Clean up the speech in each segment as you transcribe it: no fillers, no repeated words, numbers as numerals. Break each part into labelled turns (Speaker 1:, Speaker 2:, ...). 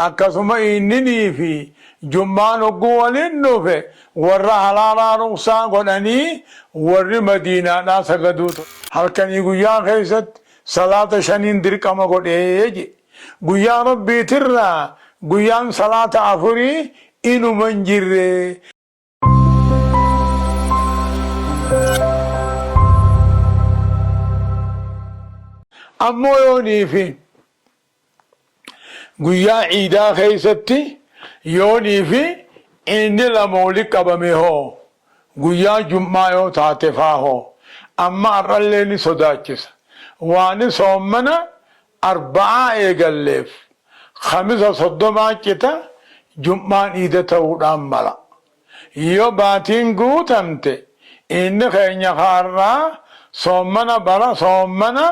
Speaker 1: Akkasuma iinninii fi jum'aan hogguu waliin dhufe warra halaalaa rukhsaa godhanii warri madiinaadhaa sagaduu ture. Halkanii guyyaa keessatti salaata shaniin dirqama godhe je'e. Guyyaa Rabbiitirraa guyyaan salaata afurii inuma hin jirre. Ammoo yoonii fi guyyaa ciidaa keessatti yoonii fi ciidni lama wali qabame hoo guyyaa jum'aa yoo taate faa hoo amma har'allee ni sodaachisa waani soommana arba'aa eegalleef kamisa soddomaa cita jum'aan iida ta'uudhaan mala. Yoo baatiin guutamte iidni keenya ka har'aa soommana bara soommana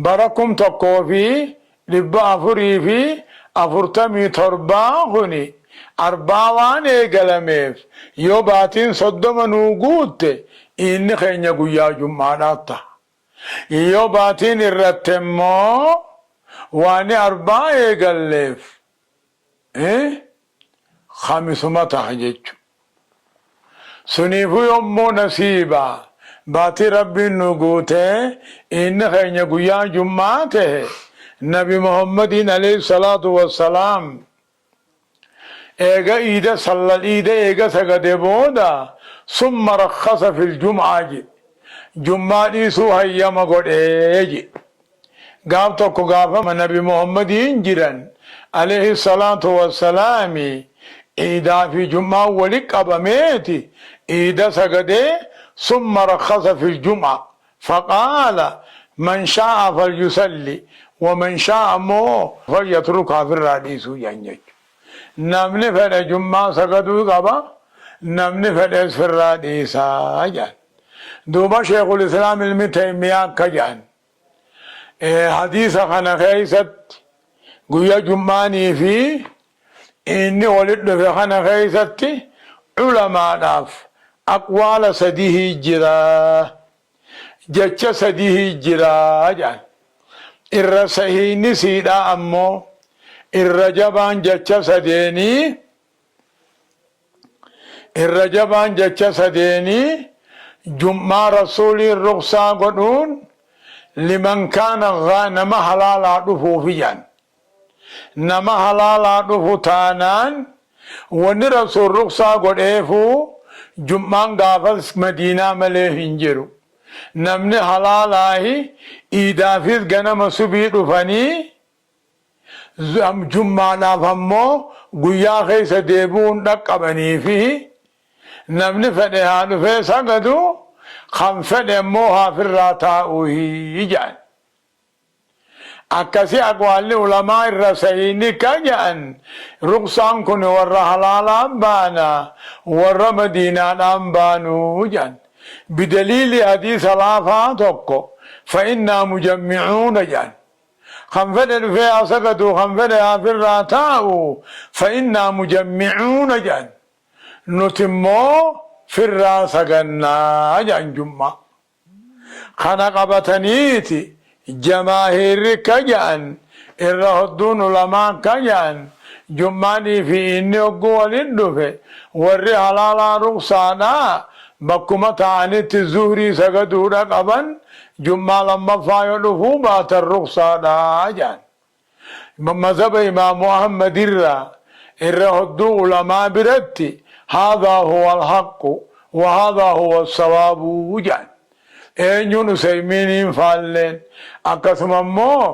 Speaker 1: bara 1447 kuni arba'aa waan eegalameef yoo baatiin 30 nuu guutte iidni keenya guyyaa jum'aadhaa taha. Yoo baatiin irratte immoo waani arba'aa eegalleef khamisuma taha jechu. Suniifuu yommoo nasiiba baatii Rabbiin nu guutee iidni keenya guyyaa jum'aa tahe Nabi Muhammadiin aleyhi salaatu wassalaam Eega iida sallal iida eega sagade booda summa rakhasa fil jum'aa jedhe. Jum'aa dhiisuu hayyama godhe jedhe. Gaaf tokko gaafa Nabi Muhammadiin jiran alayhi salaatu wassalaami iidaa fi jum'aan wali qabameeti iida sagadee summa rakhasa fil jum'a faqaala man shaa'a falyusalli wa man shaa'a immoo falyatrukhaa firraa dhiisuu jedhan jechuudha. Namni fedhe jum'aa sagaduu qaba, namni fedhes firraa dhiisaa jedhan. Duuba Sheekhul Islaam Ilmi Taymiyaa akka jedhan hadiisa kana keessatti guyyaa jum'aanii fi inni walitti dhufe kana keessatti ulamaadhaaf aqwaala sadihii jira, jecha sadihii jira jedhan. Irra sahiihni siidhaa ammoo irra jabaan jecha sadeenii irra jabaan jecha sadeenii jum'aa rasuuliin ruksaa godhuun liman kaana nama halaalaa dhufuufi jedhan. Nama halaalaa dhufu taanaan wanni Rasuul ruksaa godheefuu jum'aan gaafas Madiinaa malee hin jiru. Namni halaalaahi iidaafiis ganama subii dhufanii jum'aadhaaf ammoo guyyaa keessa deebi'uun dhaqqabaniifi namni fedhe haa dhufee sagadu kan fedhe immoo haa firraa taa'uuhi jedhan. Akkasi aqwaalli ulamaa irra sahiihni ka ja'an ruqsaan kun warra halaalaan baana warra madiinaadhaan baanu ja'an. Bidaliili hadiisa laafaa tokko fa innaa mujammicuuna ja'an. Kan fedhe dhufee haa sagadu kan fedhe haa firraa taa'u fa innaa mujammicuuna ja'an. Nuti immoo firraa sagannaa ja'an jum'aa. Kana qabataniiti jamaahiirri ka ja'an irra hodduun ulamaa ka ja'an jum'aanii fi iinni hogguu walin dhufe warri halaalaa ruksaadhaa bakkuma taa'anitti zuhrii sagaduudha qaban jum'aa lammaffaa yo dhufuu baatan ruksaadha ja'an. Mazhaba Imaamu Ahmad irraa irra hodduu ulamaa biratti haadhaa huwa alhaqqu wa haadhaa huwa assawaabu jedhan. Eenyuun Useymiiniin faalleen akkasuma immoo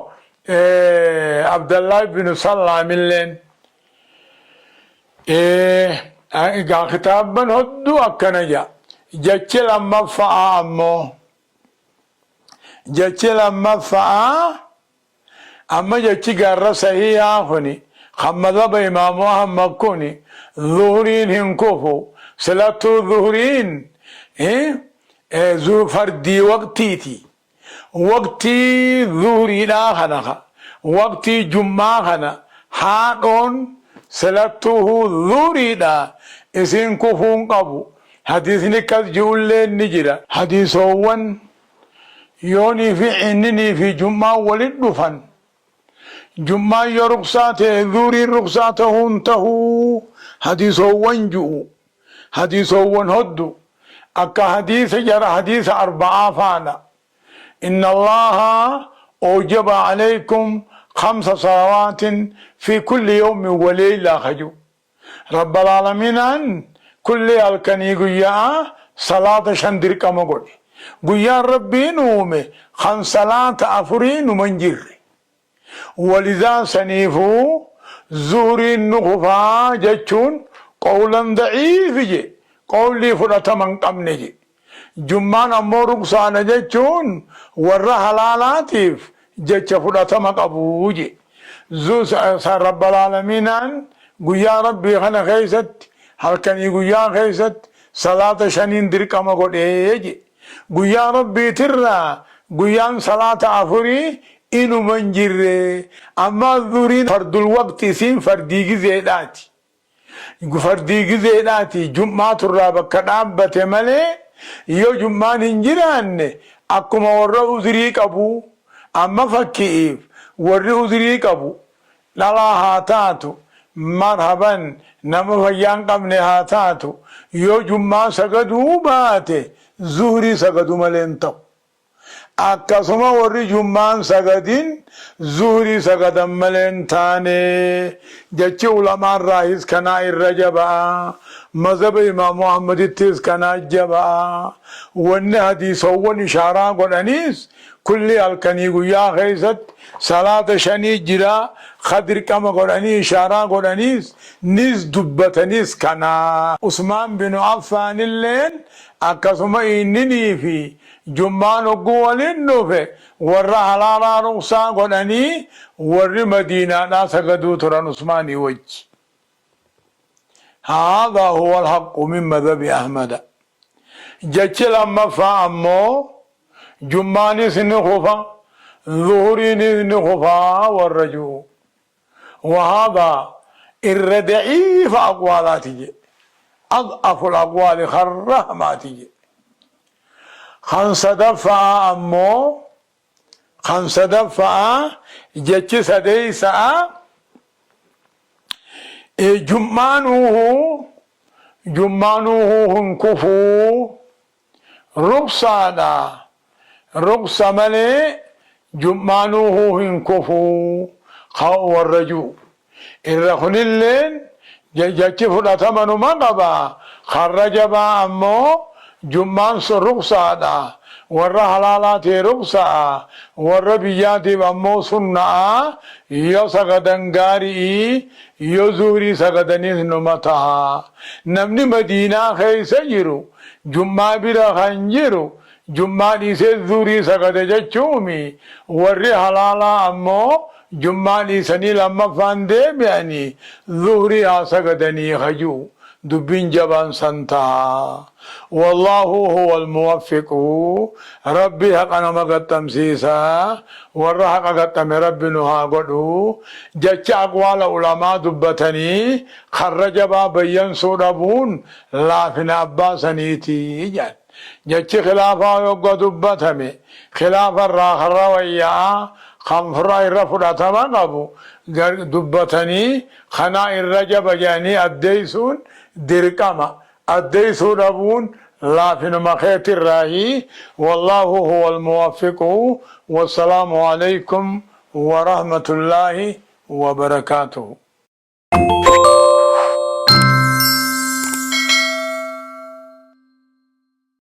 Speaker 1: Abdallah ibnu Sallaamilleen egaa kitaabban hodduu akkana jedha. Jechi lammaffa'aa ammoo jechi lammaffa'aa Amma jechi garra sahiihaa kuni kan mazhaba imaamu Ahmad kuni zuhriin hin kufu silattuu zuhriin fardii waqtiiti. Waqtii zuhriidhaa kana ka waqtii jum'aa kana haadhoon silattuuhuu zuhriidha isiin kufuu hin qabu. Hadiisni akkas ji'ulleen ni jira. Hadiisoowwan Yoonii fi ciinninii fi jum'aan walit dhufan Jum'aan yoo ruksaa ta'e zuhriin ruksaa tahuu hin tahuu hadiisoowwan ju'u hadiisoowwan hoddu akka hadiisa jara hadiisa arba'aa faadha. Inna Allaaha awjaba alaykum khamsa salawaatin fi kulli yawmin wa leeyla ka ju'u. Rabbal Aalamiinaan kullee halkanii guyya'aa salaata 5 dirqama godhe. Guyyaan Rabbiin uume kan salaata afurii numa hin jirre. Walidhaa saniifuu zuhriin nu kufaa jechuun qowlan da'iifi je, qowlii fudhatama hin qabne je. Jummaan ammoo ruksaadha jechuun warra halaalaatiif jecha fudhatama qabu je. Rabbal Aalamiinaan guyyaa Rabbii kana keessatti halkanii guyyaa keessatti salaata shaniin dirqama godhe je. Guyyaa Rabbiitirraa guyyaan salaata afurii inuma hin jirre. Ammaa zuhriin fardul waqti isiin fardii gizeedhaati. Fardii gizeedhaati jum'aatu irraa bakka dhaabbate malee yoo jum'aan hin jiraanne akkuma warra uzrii qabuu amma fakki'iif warri uzrii qabu dhalaa haa taatu marhaban nama fayyaa hin qabne haa taatu yoo jum'aa sagaduu baate zuhrii sagadu malee hin ta'u. Akkasuma warri jum'aan sagadin zuhrii sagadan malee hin taane. Jechi ulamaarraahis kanaa irra jaba'a. Mazhaba imaamu Ahmadittis kanaa jaba'a. Wanni hadiisowwan ishaaraa godhaniis kulli halkanii guyyaa keessatti salaata shanii jira ka dirqama godhanii ishaaraa godhaniis nis dubbataniis kana. Usmaan binu Affaanilleen akkasuma inninii fi Jum'aan hogguu waliin dhufe warra halaalaa ruksaa godhanii warri madiinaadhaa sagaduu turan Usmaanii wajji. Haadhaa huwa alhaqqu min madhabi Ahmada. Jechi lammaffaa ammoo Jum'aanis ni kufa, zuhuriinis ni kufa warra ji'u. Wahaadhaa irra da'iifa aqwaalaati jedhe. Ad'aful aqwaali karra hamaati jedhe. Kan sadaffa'aa ammoo kan sadaffa'aa jechi sadeeysa'a jum'aanuuhu jum'aanuuhu hin kufuu Ruksaadha. Ruksa malee jum'aanuuhuu hin kufu ka warra ju'u. Irra kunilleen jechi fudhatama numa qaba. Karra jabaa ammoo jum'aan sun ruksaadha. Warra halaalaatii ruksa'a. Warra biyyaatiif ammoo sunna'a. Yoo sagadan gaari'i, yoo zuhrii sagadaniis numa taha. Namni Madiinaa keessa jiru Jum'aa bira kan jiru Jum'aa dhiisee zuhrii sagade jechuumi, warri halaalaa ammoo Jum'aa dhiisanii lammaffaan deebi'anii zuhrii haa sagadanii ka ji'u dubbiin jabaan san taha. Wallaahu huwal muwaffiqu Rabbi haqa nama gaxxamsiisa, warra haqa gaxxame Rabbi nu haa godhu. Jecha aqwaala ulamaa dubbatanii karra jabaa bayyansuu dhabuun laafina abbaa saniiti jedhan. Jechi khilaafaa yogga dubbatame khilaafa irraa karra wayya'aa kan fura irra fudhatama qabu dubbatanii kanaa irra jaba jedhanii addeessuun dirqama. Addeessuu dhabuun laafinuma keetirraahi. Wallaahu huwal muwaffiqu. Wassalaamu aleykum warahmatullaahi wabarakaatuhu.